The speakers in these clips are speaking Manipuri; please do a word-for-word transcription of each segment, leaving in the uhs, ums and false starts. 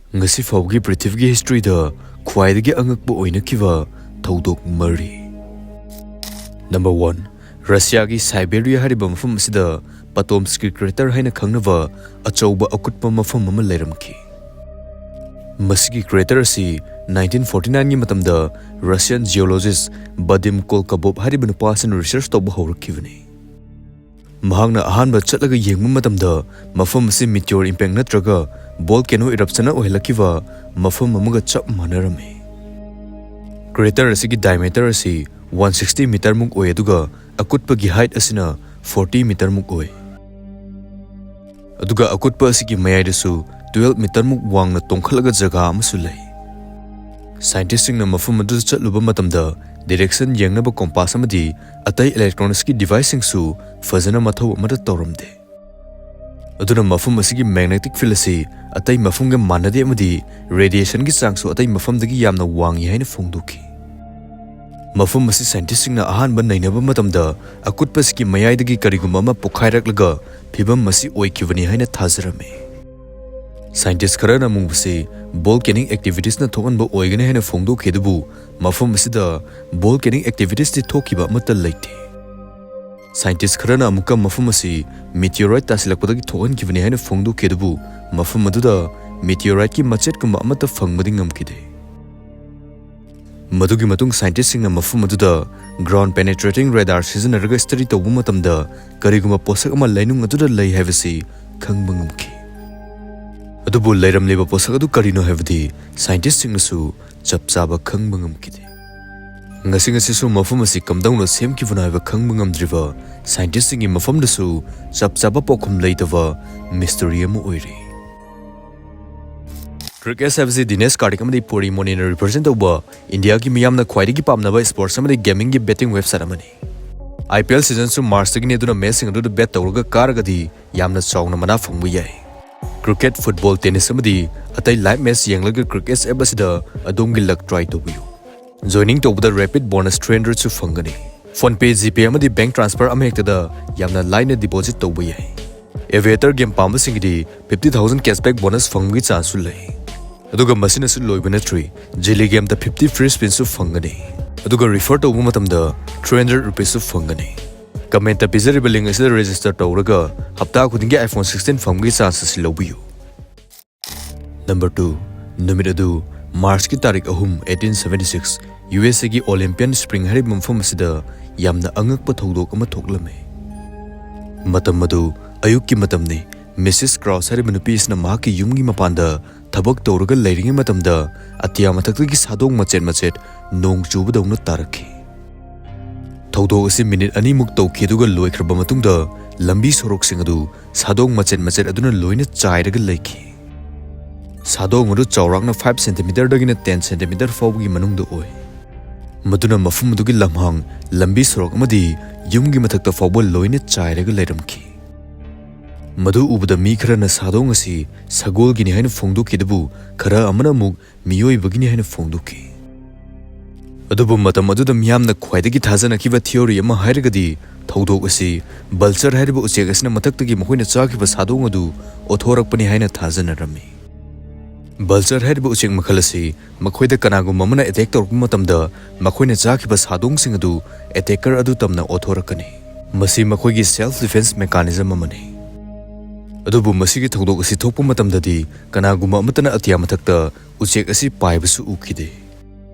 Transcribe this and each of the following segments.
ꯉꯁꯤ ꯐꯥꯎꯕꯒꯤ ꯄ꯭ꯔꯤꯊꯤꯕꯤꯒꯤ ꯍꯤꯁꯇ꯭ꯔꯤꯗ ꯈ꯭ꯋꯥꯏꯗꯒꯤ ꯑꯉꯛꯄ ꯑꯣꯏꯅꯈꯤꯕ ꯊꯧꯗꯣꯛ ꯃꯔꯤ꯫ ꯅꯝꯕꯔ ꯋꯥꯟ, ꯔꯁꯤꯌꯥꯒꯤ ꯁꯥꯏꯕꯦꯔꯤꯌꯥ ꯍꯥꯏꯔꯤꯕ ꯃꯐꯝ ꯑꯁꯤꯗ ꯄꯇꯣꯝꯁꯀꯤ ꯀ꯭ꯔꯦꯇꯔ ꯍꯥꯏꯅ ꯈꯪꯅꯕ ꯑꯆꯧꯕ ꯑꯀꯨꯠꯄ ꯃꯐꯝ ꯑꯃ ꯂꯩꯔꯝꯈꯤ꯫ ꯃꯁꯤꯒꯤ ꯀ꯭ꯔꯦꯇꯔ ꯑꯁꯤ ꯅꯥꯏꯟꯇꯤꯟ ꯐꯣꯔꯇꯤ ꯅꯥꯏꯟꯒꯤ ꯃꯇꯝꯗ ꯔꯁꯤꯌꯟ ꯖꯤꯑꯣꯂꯣꯖꯤꯁ ꯕꯥꯗꯤꯝ ꯀꯣꯜꯀꯕꯣꯞ ꯍꯥꯏꯔꯤꯕ ꯅꯨꯄꯥ ꯑꯁꯤꯅ ꯔꯤꯁꯔꯆ ꯇꯧꯕ ꯍꯧꯔꯛꯈꯤꯕꯅꯤ꯫ ꯃꯍꯥꯛꯅ ꯑꯍꯥꯟꯕ ꯆꯠꯂꯒ ꯌꯦꯡꯕ ꯃꯇꯝꯗ ꯃꯐꯝ ꯑꯁꯤ meteor impact ꯅꯠꯇ꯭ꯔꯒ volcano eruption ꯑꯣꯏꯍꯜꯂꯛꯈꯤꯕ ꯃꯐꯝ ꯑꯃꯒ ꯆꯞ ꯃꯥꯟꯅꯔꯝꯃꯤ꯫ ꯀ꯭ꯔꯦꯇꯔ ꯑꯁꯤꯒꯤ diameter ꯑꯁꯤ ꯋꯥꯟ ꯁꯤꯛꯁꯇꯤ ꯃꯤꯇꯔꯃꯨꯛ ꯑꯣꯏ, ꯑꯗꯨꯒ ꯑꯀꯨꯠꯄꯒꯤ height ꯑꯁꯤꯅ ꯐꯣꯔꯇꯤ ꯃꯤꯇꯔꯃꯨꯛ ꯑꯣꯏ꯫ ꯑꯗꯨꯒ ꯑꯀꯨꯠꯄ ꯑꯁꯤꯒꯤ ꯃꯌꯥꯏꯗꯁꯨ ꯇꯨꯋꯦꯜꯕ ꯃꯤꯇꯔꯃꯨꯛ ꯋꯥꯡꯅ ꯇꯣꯡꯈꯠꯂꯒ ꯖꯒꯥ ꯑꯃꯁꯨ ꯂꯩ꯫ ꯁꯥꯏꯟꯇꯤꯁꯁꯤꯡꯅ ꯃꯐꯝ ꯑꯗꯨꯗ ꯆꯠꯂꯨꯕ ꯃꯇꯝꯗ direction ꯌꯦꯡꯅꯕ compass ꯑꯃꯗꯤ ꯑꯇꯩ electronicsꯀꯤ deviceꯁꯤꯡꯁꯨ ꯐꯖꯅ ꯃꯊꯧ ꯑꯃꯠꯇ ꯇꯧꯔꯝꯗꯦ꯫ ꯑꯗꯨꯅ ꯃꯐꯝ ꯑꯁꯤꯒꯤ magnetic field ꯑꯁꯤ ꯑꯇꯩ ꯃꯐꯝꯒ ꯃꯥꯟꯅꯗꯦ ꯑꯃꯗꯤ radiationꯒꯤ ꯆꯥꯡꯁꯨ ꯑꯇꯩ ꯃꯐꯝꯗꯒꯤ ꯌꯥꯝꯅ ꯋꯥꯡꯏ ꯍꯥꯏꯅ ꯐꯣꯡꯗꯣꯛꯈꯤ꯫ ꯃꯐꯝ ꯑꯁꯤ ꯁꯥꯏꯟꯇꯤꯁꯁꯤꯡꯅ ꯑꯍꯥꯟꯕ ꯅꯩꯅꯕ ꯃꯇꯝꯗ ꯑꯀꯨꯠꯄꯁꯤꯒꯤ ꯃꯌꯥꯏꯗꯒꯤ ꯀꯔꯤꯒꯨꯝꯕ ꯑꯃ ꯄꯣꯈꯥꯏꯔꯛꯂꯒ ꯐꯤꯕꯝ ꯑꯁꯤ ꯑꯣꯏꯈꯤꯕꯅꯤ ꯍꯥꯏꯅ ꯊꯥꯖꯔꯝꯃꯤ꯫ ꯁꯥꯏꯟꯇꯤꯁ ꯈꯔꯅ ꯑꯃꯨꯛ ꯃꯁꯤ volcanic activitiesꯅ ꯊꯣꯛꯍꯟꯕ ꯑꯣꯏꯒꯅꯤ ꯍꯥꯏꯅ ꯐꯣꯡꯗꯣꯛꯈꯤ, ꯑꯗꯨꯕꯨ ꯃꯐꯝ ꯑꯁꯤꯗ volcanic activitiesꯇꯤ ꯊꯣꯛꯈꯤꯕ ꯑꯃꯠꯇ ꯂꯩꯇꯦ꯫ ꯁꯥꯏꯟꯇꯤꯁ ꯈꯔꯅ ꯑꯃꯨꯛꯀ ꯃꯐꯝ ꯑꯁꯤ meteorite ꯇꯥꯁꯤꯜꯂꯛꯄꯗꯒꯤ ꯊꯣꯛꯍꯟꯈꯤꯕꯅꯤ ꯍꯥꯏꯅ ꯐꯣꯡꯗꯣꯛꯈꯤ, ꯑꯗꯨꯕꯨ ꯃꯐꯝ ꯑꯗꯨꯗ meteoriteꯀꯤ ꯃꯆꯦꯠꯀꯨꯝꯕ ꯑꯃꯠꯇ ꯐꯪꯕꯗꯤ ꯉꯝꯈꯤꯗꯦ꯫ ꯃꯗꯨꯒꯤ ꯃꯇꯨꯡ ꯁꯥꯏꯟꯇꯤꯁꯁꯤꯡꯅ ꯃꯐꯝ ꯑꯗꯨꯗ ground penetrating radar ꯁꯤꯖꯤꯟꯅꯔꯒ study ꯇꯧꯕ ꯃꯇꯝꯗ ꯀꯔꯤꯒꯨꯝꯕ ꯄꯣꯠꯁꯛ ꯑꯃ ꯂꯩꯅꯨꯡ ꯑꯗꯨꯗ ꯂꯩ ꯍꯥꯏꯕꯁꯤ ꯈꯪꯕ ꯉꯝꯈꯤ꯫ ꯑꯗꯨꯕꯨ ꯂꯩꯔꯝꯂꯤꯕ ꯄꯣꯠꯁꯛ ꯑꯗꯨ ꯀꯔꯤꯅꯣ ꯍꯥꯏꯕꯗꯤ ꯁꯥꯏꯟꯇꯤꯁꯁꯤꯡꯅꯁꯨ ꯆꯞ ꯆꯥꯕ ꯈꯪꯕ ꯉꯝꯈꯤꯗꯦ꯫ ꯉꯁꯤ ꯉꯁꯤꯁꯨ ꯃꯐꯝ ꯑꯁꯤ ꯀꯝꯗꯧꯅ ꯁꯦꯝꯈꯤꯕꯅꯣ ꯍꯥꯏꯕ ꯈꯪꯕ ꯉꯝꯗ꯭ꯔꯤꯕ ꯁꯥꯏꯟꯇꯤꯁꯁꯤꯡꯒꯤ ꯃꯐꯝꯗꯁꯨ ꯆꯞ ꯆꯥꯕ ꯄꯥꯎꯈꯨꯝ ꯂꯩꯇꯕ mystery ꯑꯃ ꯑꯣꯏꯔꯤ꯫ Cricket ꯍꯥꯏꯕꯁꯤ ꯗꯤꯅꯦꯁ ꯀꯥꯔꯇꯤꯛ ꯑꯃꯗꯤ ꯄꯨꯔꯤ ꯃꯣꯅꯤꯅ represent ꯇꯧꯕ ꯏꯟꯗꯤꯌꯥꯒꯤ ꯃꯤꯌꯥꯝꯅ ꯈ꯭ꯋꯥꯏꯗꯒꯤ ꯄꯥꯝꯅꯕ sports ꯑꯃꯗꯤ gamingꯒꯤ betting website ꯑꯃꯅꯤ꯫ IPL seasonꯁꯨ Marchꯇꯒꯤꯅꯤ, ꯑꯗꯨꯅ matchꯁꯤꯡ ꯑꯗꯨꯗ bet ꯇꯧꯔꯒ ꯀꯥꯔꯒꯗꯤ ꯌꯥꯝꯅ ꯆꯥꯎꯅ ꯃꯅꯥ ꯐꯪꯕ ꯌꯥꯏ꯫ Cricket, football, tennis ꯑꯃꯗꯤ ꯑꯇꯩ live match ꯌꯦꯡꯂꯒ Cricket app ꯑꯁꯤꯗ ꯑꯗꯣꯝꯒꯤ luck try ꯇꯧꯕꯤꯌꯨ꯫ Joining ꯇꯧꯕꯗ rapid bonus three hundredꯁꯨ ꯐꯪꯒꯅꯤ꯫ PhonePe, GPay ꯑꯃꯗꯤ bank transfer ꯑꯃꯍꯦꯛꯇꯗ ꯌꯥꯝꯅ ꯂꯥꯏꯅ deposit ꯇꯧꯕ ꯌꯥꯏ꯫ Aviator game ꯄꯥꯝꯕꯁꯤꯡꯒꯤꯗꯤ fifty thousand cashback bonus ꯐꯪꯕꯒꯤ chanceꯁꯨ ꯂꯩ꯫ ꯑꯗꯨꯒ ꯃꯁꯤꯅꯁꯨ ꯂꯣꯏꯕ ꯅꯠꯇ꯭ꯔꯤ, ꯖꯤꯂꯤꯒꯤ ꯑꯃꯗ fifty free spinꯁꯨ ꯐꯪꯒꯅꯤ꯫ ꯑꯗꯨꯒ refer ꯇꯧꯕ ꯃꯇꯝꯗ three hundred rupeesꯁꯨ ꯐꯪꯒꯅꯤ꯫ Commentꯇ ꯄꯤꯖꯔꯤꯕ link ꯑꯁꯤꯗ register ꯇꯧꯔꯒ ꯍꯞꯇꯥ ꯈꯨꯗꯤꯡꯒꯤ iPhone sixteen ꯐꯪꯕꯒꯤ chance ꯑꯁꯤ ꯂꯧꯕꯤꯌꯨ꯫ Number two, ꯅꯨꯃꯤꯠ ꯑꯗꯨ Marchꯀꯤ ꯇꯥꯔꯤꯛ ꯑꯍꯨꯝ, eighteen seventy six, USAꯒꯤ Olympian Spring ꯍꯥꯏꯔꯤꯕ ꯃꯐꯝ ꯑꯁꯤꯗ ꯌꯥꯝꯅ ꯑꯉꯛꯄ ꯊꯧꯗꯣꯛ ꯑꯃ ꯊꯣꯛꯂꯝꯃꯤ꯫ ꯃꯇꯝ ꯑꯗꯨ ꯑꯌꯨꯛꯀꯤ ꯃꯇꯝꯅꯤ꯫ Missus Krause ꯍꯥꯏꯔꯤꯕ ꯅꯨꯄꯤ ꯑꯁꯤꯅ ꯃꯍꯥꯛꯀꯤ ꯌꯨꯝꯒꯤ ꯃꯄꯥꯟꯗ ꯊꯕꯛ ꯇꯧꯔꯒ ꯂꯩꯔꯤꯉꯩ ꯃꯇꯝꯗ ꯑꯇꯤꯌꯥ ꯃꯊꯛꯇꯒꯤ ꯁꯥꯗꯣꯡ ꯃꯆꯦꯠ ꯃꯆꯦꯠ ꯅꯣꯡ ꯆꯨꯕꯗꯧꯅ ꯇꯥꯔꯛꯈꯤ꯫ ꯊꯧꯗꯣꯛ ꯑꯁꯤ ꯃꯤꯅꯤꯠ ꯑꯅꯤꯃꯨꯛ ꯇꯧꯈꯤ, ꯑꯗꯨꯒ ꯂꯣꯏꯈ꯭ꯔꯕ ꯃꯇꯨꯡꯗ ꯂꯝꯕꯤ ꯁꯣꯔꯣꯛꯁꯤꯡ ꯑꯗꯨ ꯁꯥꯗꯣꯡ ꯃꯆꯦꯠ ꯃꯆꯦꯠ ꯑꯗꯨꯅ ꯂꯣꯏꯅ ꯆꯥꯏꯔꯒ ꯂꯩꯈꯤ꯫ ꯁꯥꯗꯣꯡ ꯑꯗꯨ ꯆꯥꯎꯔꯥꯛꯅ five centimeterꯗꯒꯤꯅ ten centimeter ꯐꯥꯎꯕꯒꯤ ꯃꯅꯨꯡꯗ ꯑꯣꯏ꯫ ꯃꯗꯨꯅ ꯃꯐꯝ ꯑꯗꯨꯒꯤ ꯂꯝꯍꯥꯡ, ꯂꯝꯕꯤ ꯁꯣꯔꯣꯛ ꯑꯃꯗꯤ ꯌꯨꯝꯒꯤ ꯃꯊꯛꯇ ꯐꯥꯎꯕ ꯂꯣꯏꯅ ꯆꯥꯏꯔꯒ ꯂꯩꯔꯝꯈꯤ꯫ ꯃꯗꯨ ꯎꯕꯗ ꯃꯤ ꯈꯔꯅ ꯁꯥꯗꯣꯡ ꯑꯁꯤ ꯁꯒꯣꯜꯒꯤꯅꯤ ꯍꯥꯏꯅ ꯐꯣꯡꯗꯣꯛꯈꯤ, ꯑꯗꯨꯕꯨ ꯈꯔ ꯑꯃꯅ ꯑꯃꯨꯛ ꯃꯤꯑꯣꯏꯕꯒꯤꯅꯤ ꯍꯥꯏꯅ ꯐꯣꯡꯗꯣꯛꯈꯤ꯫ ꯑꯗꯨꯕꯨ ꯃꯇꯝ ꯑꯗꯨꯗ ꯃꯤꯌꯥꯝꯅ ꯈ꯭ꯋꯥꯏꯗꯒꯤ ꯊꯥꯖꯅꯈꯤꯕ theory ꯑꯃ ꯍꯥꯏꯔꯒꯗꯤ ꯊꯧꯗꯣꯛ ꯑꯁꯤ vulture ꯍꯥꯏꯔꯤꯕ ꯎꯆꯦꯛ ꯑꯁꯤꯅ ꯃꯊꯛꯇꯒꯤ ꯃꯈꯣꯏꯅ ꯆꯥꯈꯤꯕ ꯁꯥꯗꯣꯡ ꯑꯗꯨ ꯑꯣꯊꯣꯔꯛꯄꯅꯤ ꯍꯥꯏꯅ ꯊꯥꯖꯅꯔꯝꯃꯤ꯫ Vulture ꯍꯥꯏꯔꯤꯕ ꯎꯆꯦꯛ ꯃꯈꯜ ꯑꯁꯤ ꯃꯈꯣꯏꯗ ꯀꯅꯥꯒꯨꯝꯕ ꯑꯃꯅ attack ꯇꯧꯔꯛꯄ ꯃꯇꯝꯗ ꯃꯈꯣꯏꯅ ꯆꯥꯈꯤꯕ ꯁꯥꯗꯣꯡꯁꯤꯡ ꯑꯗꯨ attacker ꯑꯗꯨ ꯇꯝꯅ ꯑꯣꯊꯣꯔꯛꯀꯅꯤ꯫ ꯃꯁꯤ ꯃꯈꯣꯏꯒꯤ self defense mechanism ꯑꯃꯅꯤ꯫ ꯑꯗꯨꯕꯨ ꯃꯁꯤꯒꯤ ꯊꯧꯗꯣꯛ ꯑꯁꯤ ꯊꯣꯛꯄ ꯃꯇꯝꯗꯗꯤ ꯀꯅꯥꯒꯨꯝꯕ ꯑꯃꯠꯇꯅ ꯑꯇꯤꯌꯥ ꯃꯊꯛꯇ ꯎꯆꯦꯛ ꯑꯁꯤ ꯄꯥꯏꯕꯁꯨ ꯎꯈꯤꯗꯦ꯫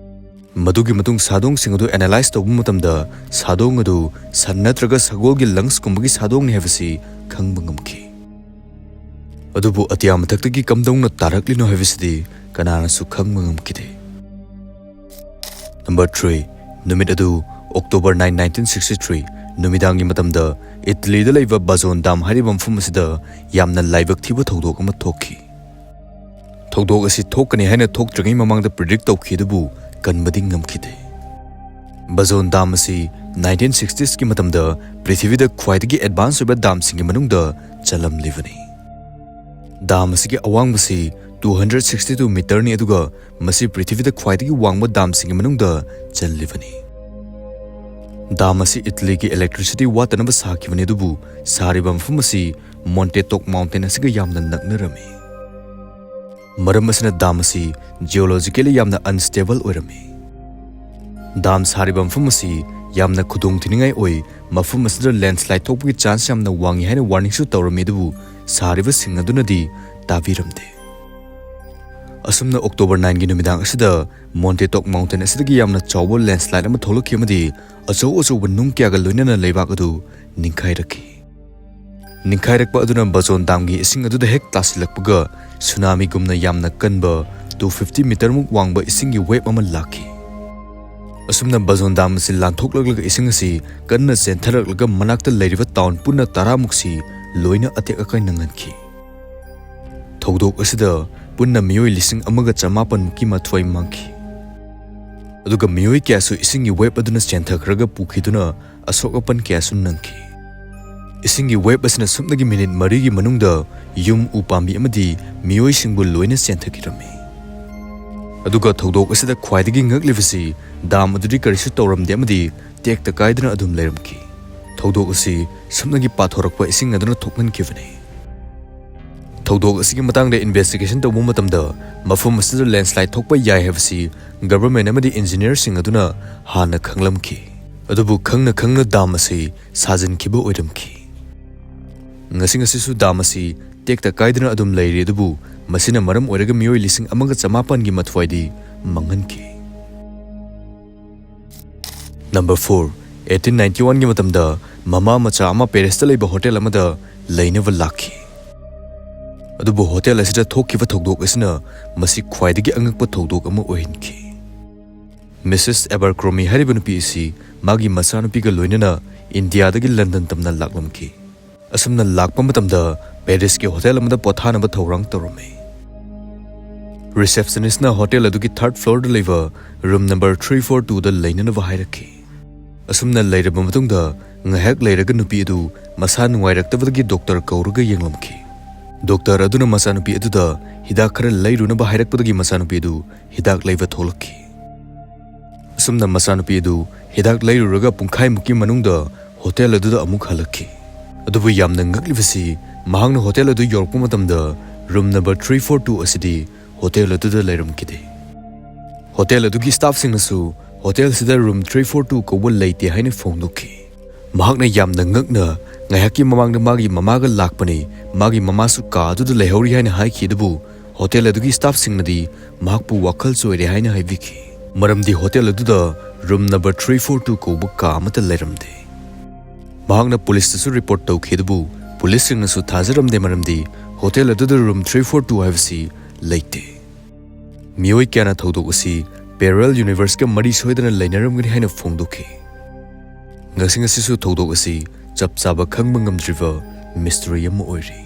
ꯃꯗꯨꯒꯤ ꯃꯇꯨꯡ ꯁꯥꯗꯣꯡꯁꯤꯡ ꯑꯗꯨ analyze ꯇꯧꯕ ꯃꯇꯝꯗ ꯁꯥꯗꯣꯡ ꯑꯗꯨ ꯁꯟ ꯅꯠꯇ꯭ꯔꯒ ꯁꯒꯣꯜꯒꯤ lungsꯀꯨꯝꯕꯒꯤ ꯁꯥꯗꯣꯡꯅꯤ ꯍꯥꯏꯕꯁꯤ ꯈꯪꯕ ꯉꯝꯈꯤ꯫ ꯑꯗꯨꯕꯨ ꯑꯇꯤꯌꯥ ꯃꯊꯛꯇꯒꯤ ꯀꯝꯗꯧꯅ ꯇꯥꯔꯛꯂꯤꯅꯣ ꯍꯥꯏꯕꯁꯤꯗꯤ ꯀꯅꯥꯅꯁꯨ ꯈꯪꯕ ꯉꯝꯈꯤꯗꯦ꯫ Number three, ꯅꯨꯃꯤꯠ ꯑꯗꯨ October nine, nineteen sixty three, ꯅꯨꯃꯤꯗꯥꯡꯒꯤ ꯃꯇꯝꯗ ꯏꯇꯂꯤꯗ ꯂꯩꯕ ꯕꯖꯣꯟ ꯗꯥꯝ ꯍꯥꯏꯔꯤꯕ ꯃꯐꯝ ꯑꯁꯤꯗ ꯌꯥꯝꯅ ꯂꯥꯏꯕꯛ ꯊꯤꯕ ꯊꯧꯗꯣꯛ ꯑꯃ ꯊꯣꯛꯈꯤ꯫ ꯊꯧꯗꯣꯛ ꯑꯁꯤ ꯊꯣꯛꯀꯅꯤ ꯍꯥꯏꯅ ꯊꯣꯛꯇ꯭ꯔꯤꯉꯩ ꯃꯃꯥꯡꯗ predict ꯇꯧꯈꯤ, ꯑꯗꯨꯕꯨ ꯀꯟꯕꯗꯤ ꯉꯝꯈꯤꯗꯦ꯫ ꯕꯖꯣꯟ ꯗꯥꯝ ꯑꯁꯤ nineteen sixties ꯀꯤ ꯃꯇꯝꯗ ꯄ꯭ꯔꯤꯊꯤꯕꯤꯗ ꯈ꯭ꯋꯥꯏꯗꯒꯤ advance ꯑꯣꯏꯕ ꯗꯥꯝꯁꯤꯡꯒꯤ ꯃꯅꯨꯡꯗ ꯆꯜꯂꯝꯂꯤꯕꯅꯤ꯫ ꯗꯥꯝ ꯑꯁꯤꯒꯤ ꯑꯋꯥꯡꯕꯁꯤ two hundred sixty two meterꯅꯤ, ꯑꯗꯨꯒ ꯃꯁꯤ ꯄ꯭ꯔꯤꯊꯤꯕꯤꯗ ꯈ꯭ꯋꯥꯏꯗꯒꯤ ꯋꯥꯡꯕ ꯗꯥꯝꯁꯤꯡꯒꯤ ꯃꯅꯨꯡꯗ ꯆꯜꯂꯤꯕꯅꯤ꯫ ꯗꯥꯝ ꯑꯁꯤ ꯏꯇꯂꯤꯒꯤ electricity ꯋꯥꯠꯇꯅꯕ ꯁꯥꯈꯤꯕꯅꯤ, ꯑꯗꯨꯕꯨ ꯁꯥꯔꯤꯕ ꯃꯐꯝ ꯑꯁꯤ Monte Toc Mountain ꯑꯁꯤꯒ ꯌꯥꯝꯅ ꯅꯛꯅꯔꯝꯃꯤ꯫ ꯃꯔꯝ ꯑꯁꯤꯅ ꯗꯥꯝ ꯑꯁꯤ geologically ꯌꯥꯝꯅ unstable ꯑꯣꯏꯔꯝꯃꯤ꯫ ꯗꯥꯝ ꯁꯥꯔꯤꯕ ꯃꯐꯝ ꯑꯁꯤ ꯌꯥꯝꯅ ꯈꯨꯗꯣꯡꯊꯤꯅꯤꯡꯉꯥꯏ ꯑꯣꯏ, ꯃꯐꯝ ꯑꯁꯤꯗ landslide ꯊꯣꯛꯄꯒꯤ chance ꯌꯥꯝꯅ ꯋꯥꯡꯏ ꯍꯥꯏꯅ warningꯁꯨ ꯇꯧꯔꯝꯃꯤ, ꯑꯗꯨꯕꯨ ꯁꯥꯔꯤꯕꯁꯤꯡ ꯑꯗꯨꯅꯗꯤ ꯇꯥꯕꯤꯔꯝꯗꯦ꯫ ꯑꯁꯨꯝꯅ October nineꯒꯤ ꯅꯨꯃꯤꯗꯥꯡ ꯑꯁꯤꯗ Monte Toc Mountain ꯑꯁꯤꯗꯒꯤ ꯌꯥꯝꯅ ꯆꯥꯎꯕ landslide ꯑꯃ ꯊꯣꯛꯂꯛꯈꯤ ꯑꯃꯗꯤ ꯑꯆꯧ ꯑꯆꯧꯕ ꯅꯨꯡ ꯀꯌꯥꯒ ꯂꯣꯏꯅꯅ ꯂꯩꯕꯥꯛ ꯑꯗꯨ ꯅꯤꯡꯈꯥꯏꯔꯛꯈꯤ꯫ ꯅꯤꯡꯈꯥꯏꯔꯛꯄ ꯑꯗꯨꯅ ꯕꯖꯣꯟ ꯗꯥꯝꯒꯤ ꯏꯁꯤꯡ ꯑꯗꯨꯗ ꯍꯦꯛ ꯇꯥꯁꯤꯜꯂꯛꯄꯒ ꯁꯨꯅꯥꯃꯤꯒꯨꯝꯅ ꯌꯥꯝꯅ ꯀꯟꯕ two fifty meterꯃꯨꯛ ꯋꯥꯡꯕ ꯏꯁꯤꯡꯒꯤ wave ꯑꯃ ꯂꯥꯛꯈꯤ꯫ ꯑꯁꯨꯝꯅ ꯕꯖꯣꯟ ꯗꯥꯝ ꯑꯁꯤ ꯂꯥꯟꯊꯣꯛꯂꯛꯂꯒ ꯏꯁꯤꯡ ꯑꯁꯤ ꯀꯟꯅ ꯆꯦꯟꯊꯔꯛꯂꯒ ꯃꯅꯥꯛꯇ ꯂꯩꯔꯤꯕ town ꯄꯨꯟꯅ ꯇꯔꯥꯃꯨꯛꯁꯤ ꯂꯣꯏꯅ ꯑꯇꯦꯛ ꯑꯀꯥꯏ ꯅꯪꯍꯟꯈꯤ꯫ ꯊꯧꯗꯣꯛ ꯑꯁꯤꯗ ꯄꯨꯟꯅ ꯃꯤꯑꯣꯏ ꯂꯤꯁꯤꯡ ꯑꯃꯒ ꯆꯃꯥꯄꯟ ꯃꯨꯛꯀꯤ ꯃꯊ꯭ꯋꯥꯏ ꯃꯥꯡꯈꯤ꯫ ꯑꯗꯨꯒ ꯃꯤꯑꯣꯏ ꯀꯌꯥꯁꯨ ꯏꯁꯤꯡꯒꯤ wave ꯑꯗꯨꯅ ꯆꯦꯟꯊꯈ꯭ꯔꯒ ꯄꯨꯈꯤꯗꯨꯅ ꯑꯁꯣꯛ ꯑꯄꯟ ꯀꯌꯥꯁꯨ ꯅꯪꯈꯤ꯫ ꯏꯁꯤꯡꯒꯤ wave ꯑꯁꯤꯅ ꯁꯨꯞꯅꯒꯤ minute ꯃꯔꯤꯒꯤ ꯃꯅꯨꯡꯗ ꯌꯨꯝ, ꯎ ꯄꯥꯝꯕꯤ ꯑꯃꯗꯤ ꯃꯤꯑꯣꯏꯁꯤꯡꯕꯨ ꯂꯣꯏꯅ ꯆꯦꯟꯊꯈꯤꯔꯝꯃꯤ꯫ ꯑꯗꯨꯒ ꯊꯧꯗꯣꯛ ꯑꯁꯤꯗ ꯈ꯭ꯋꯥꯏꯗꯒꯤ ꯉꯛꯂꯤꯕꯁꯤ, ꯗꯥꯝ ꯑꯗꯨꯗꯤ ꯀꯔꯤꯁꯨ ꯇꯧꯔꯝꯗꯦ ꯑꯃꯗꯤ ꯇꯦꯛꯇ ꯀꯥꯏꯗꯅ ꯑꯗꯨꯝ ꯂꯩꯔꯝꯈꯤ꯫ ꯊꯧꯗꯣꯛ ꯑꯁꯤ ꯁꯨꯞꯅꯒꯤ ꯄꯥꯊꯣꯔꯛꯄ ꯏꯁꯤꯡ ꯑꯗꯨꯅ ꯊꯣꯛꯍꯟꯈꯤꯕꯅꯤ꯫ ꯊꯧꯗꯣꯛ ꯑꯁꯤꯒꯤ ꯃꯇꯥꯡꯗ investigation ꯇꯧꯕ ꯃꯇꯝꯗ, ꯃꯐꯝ ꯑꯁꯤꯗ landslide ꯊꯣꯛꯄ ꯌꯥꯏ ꯍꯥꯏꯕꯁꯤ government ꯑꯃꯗꯤ engineerꯁꯤꯡ ꯑꯗꯨꯅ ꯍꯥꯟꯅ ꯈꯪꯂꯝꯈꯤ꯫ ꯑꯗꯨꯕꯨ ꯈꯪꯅ ꯈꯪꯅ ꯗꯥꯝ ꯑꯁꯤ ꯁꯥꯖꯤꯟꯈꯤꯕ ꯑꯣꯏꯔꯝꯈꯤ꯫ ꯉꯁꯤ ꯉꯁꯤꯁꯨ ꯗꯥꯝ ꯑꯁꯤ ꯇꯦꯛꯇ ꯀꯥꯏꯗꯅ ꯑꯗꯨꯝ ꯂꯩꯔꯤ, ꯑꯗꯨꯕꯨ ꯃꯁꯤꯅ ꯃꯔꯝ ꯑꯣꯏꯔꯒ ꯃꯤꯑꯣꯏ ꯂꯤꯁꯤꯡ ꯑꯃꯒ ꯆꯃꯥꯄꯟꯒꯤ ꯃꯊ꯭ꯋꯥꯏꯗꯤ ꯃꯥꯡꯍꯟꯈꯤ꯫ Number four, eighteen ninety oneꯒꯤ ꯃꯇꯝꯗ ꯃꯃꯥ ꯃꯆꯥ ꯑꯃ Parisꯇ ꯂꯩꯕ hotel ꯑꯃꯗ ꯂꯩꯅꯕ ꯂꯥꯛꯈꯤ꯫ ꯑꯗꯨꯕꯨ hotel ꯑꯁꯤꯗ ꯊꯣꯛꯈꯤꯕ ꯊꯧꯗꯣꯛ ꯑꯁꯤꯅ ꯃꯁꯤ ꯈ꯭ꯋꯥꯏꯗꯒꯤ ꯑꯉꯛꯄ ꯊꯧꯗꯣꯛ ꯑꯃ ꯑꯣꯏꯍꯟꯈꯤ꯫ Missus Abercrombie ꯍꯥꯏꯔꯤꯕ ꯅꯨꯄꯤ ꯑꯁꯤ ꯃꯥꯒꯤ ꯃꯆꯥꯅꯨꯄꯤꯒ ꯂꯣꯏꯅꯅ ꯏꯟꯗꯤꯌꯥꯗꯒꯤ ꯂꯟꯗꯟ ꯇꯝꯅ ꯂꯥꯛꯂꯝꯈꯤ꯫ ꯑꯁꯨꯝꯅ ꯂꯥꯛꯄ ꯃꯇꯝꯗ Parisꯀꯤ hotel ꯑꯃꯗ ꯄꯣꯊꯥꯅꯕ ꯊꯧꯔꯥꯡ ꯇꯧꯔꯝꯃꯤ꯫ Receptionistꯅ hotel ꯑꯗꯨꯒꯤ third floorꯗ ꯂꯩꯕ room number three four twoꯗ ꯂꯩꯅꯅꯕ ꯍꯥꯏꯔꯛꯈꯤ꯫ ꯑꯁꯨꯝꯅ ꯂꯩꯔꯕ ꯃꯇꯨꯡꯗ ꯉꯥꯏꯍꯥꯛ ꯂꯩꯔꯒ ꯅꯨꯄꯤ ꯑꯗꯨ ꯃꯁꯥ ꯅꯨꯡꯉꯥꯏꯔꯛꯇꯕꯗꯒꯤ doctor ꯀꯧꯔꯒ ꯌꯦꯡꯂꯝꯈꯤ꯫ Doctor ꯑꯗꯨꯅ ꯃꯆꯥꯅꯨꯄꯤ ꯑꯗꯨꯗ ꯍꯤꯗꯥꯛ ꯈꯔ ꯂꯩꯔꯨꯅꯕ ꯍꯥꯏꯔꯛꯄꯗꯒꯤ ꯃꯆꯥꯅꯨꯄꯤ ꯑꯗꯨ ꯍꯤꯗꯥꯛ ꯂꯩꯕ ꯊꯣꯛꯂꯛꯈꯤ꯫ ꯑꯁꯨꯝꯅ ꯃꯆꯥꯅꯨꯄꯤ ꯑꯗꯨ ꯍꯤꯗꯥꯛ ꯂꯩꯔꯨꯔꯒ ꯄꯨꯡꯈꯥꯏꯃꯨꯛꯀꯤ ꯃꯅꯨꯡꯗ hotel ꯑꯗꯨꯗ ꯑꯃꯨꯛ ꯍꯜꯂꯛꯈꯤ꯫ ꯑꯗꯨꯕꯨ ꯌꯥꯝꯅ ꯉꯛꯂꯤꯕꯁꯤ, ꯃꯍꯥꯛꯅ hotel ꯑꯗꯨ ꯌꯧꯔꯛꯄ ꯃꯇꯝꯗ Room number three four two ꯑꯁꯤꯗꯤ ꯍꯣꯇꯦꯜ ꯑꯗꯨꯗ ꯂꯩꯔꯝꯈꯤꯗꯦ꯫ ꯍꯣꯇꯦꯜ ꯑꯗꯨꯒꯤ staffꯁꯤꯡꯅꯁꯨ ꯍꯣꯇꯦꯜꯁꯤꯗ room three four two ꯀꯧꯕ ꯂꯩꯇꯦ ꯍꯥꯏꯅ ꯐꯣꯡꯗꯣꯛꯈꯤ꯫ ꯃꯍꯥꯛꯅ ꯌꯥꯝꯅ ꯉꯛꯅ ꯉꯥꯏꯍꯥꯛꯀꯤ ꯃꯃꯥꯡꯗ ꯃꯥꯒꯤ ꯃꯃꯥꯒ ꯂꯥꯛꯄꯅꯤ, ꯃꯥꯒꯤ ꯃꯃꯥꯁꯨ ꯀꯥ ꯑꯗꯨꯗ ꯂꯩꯍꯧꯔꯤ ꯍꯥꯏꯅ ꯍꯥꯏꯈꯤ, ꯑꯗꯨꯕꯨ ꯍꯣꯇꯦꯜ ꯑꯗꯨꯒꯤ staffꯁꯤꯡꯅꯗꯤ ꯃꯍꯥꯛꯄꯨ ꯋꯥꯈꯜ ꯆꯣꯏꯔꯦ ꯍꯥꯏꯅ ꯍꯥꯏꯕꯤꯈꯤ꯫ ꯃꯔꯝꯗꯤ ꯍꯣꯇꯦꯜ ꯑꯗꯨꯗ room number three four two ꯀꯧꯕ ꯀꯥ ꯑꯃꯠꯇ ꯂꯩꯔꯝꯗꯦ꯫ ꯃꯍꯥꯛꯅ ꯄꯨꯂꯤꯁꯇꯁꯨ report ꯇꯧꯈꯤ, ꯑꯗꯨꯕꯨ ꯄꯨꯂꯤꯁꯁꯤꯡꯅꯁꯨ ꯊꯥꯖꯔꯝꯗꯦ, ꯃꯔꯝꯗꯤ ꯍꯣꯇꯦꯜ ꯑꯗꯨꯗ room three four two ꯍꯥꯏꯕꯁꯤ ꯂꯩꯇꯦ꯫ ꯃꯤꯑꯣꯏ ꯀꯌꯥꯅ ꯊꯧꯗꯣꯛ ꯑꯁꯤ parallel universeꯀ ꯃꯔꯤ ꯁꯣꯏꯗꯅ ꯂꯩꯅꯔꯝꯒꯅꯤ ꯍꯥꯏꯅ ꯐꯣꯡꯗꯣꯛꯈꯤ꯫ ꯉꯁꯤ ꯉꯁꯤꯁꯨ ꯊꯧꯗꯣꯛ ꯑꯁꯤ ꯆꯞ ꯆꯥꯕ ꯈꯪꯕ ꯉꯝꯗ꯭ꯔꯤꯕ mystery ꯑꯃ ꯑꯣꯏꯔꯤ꯫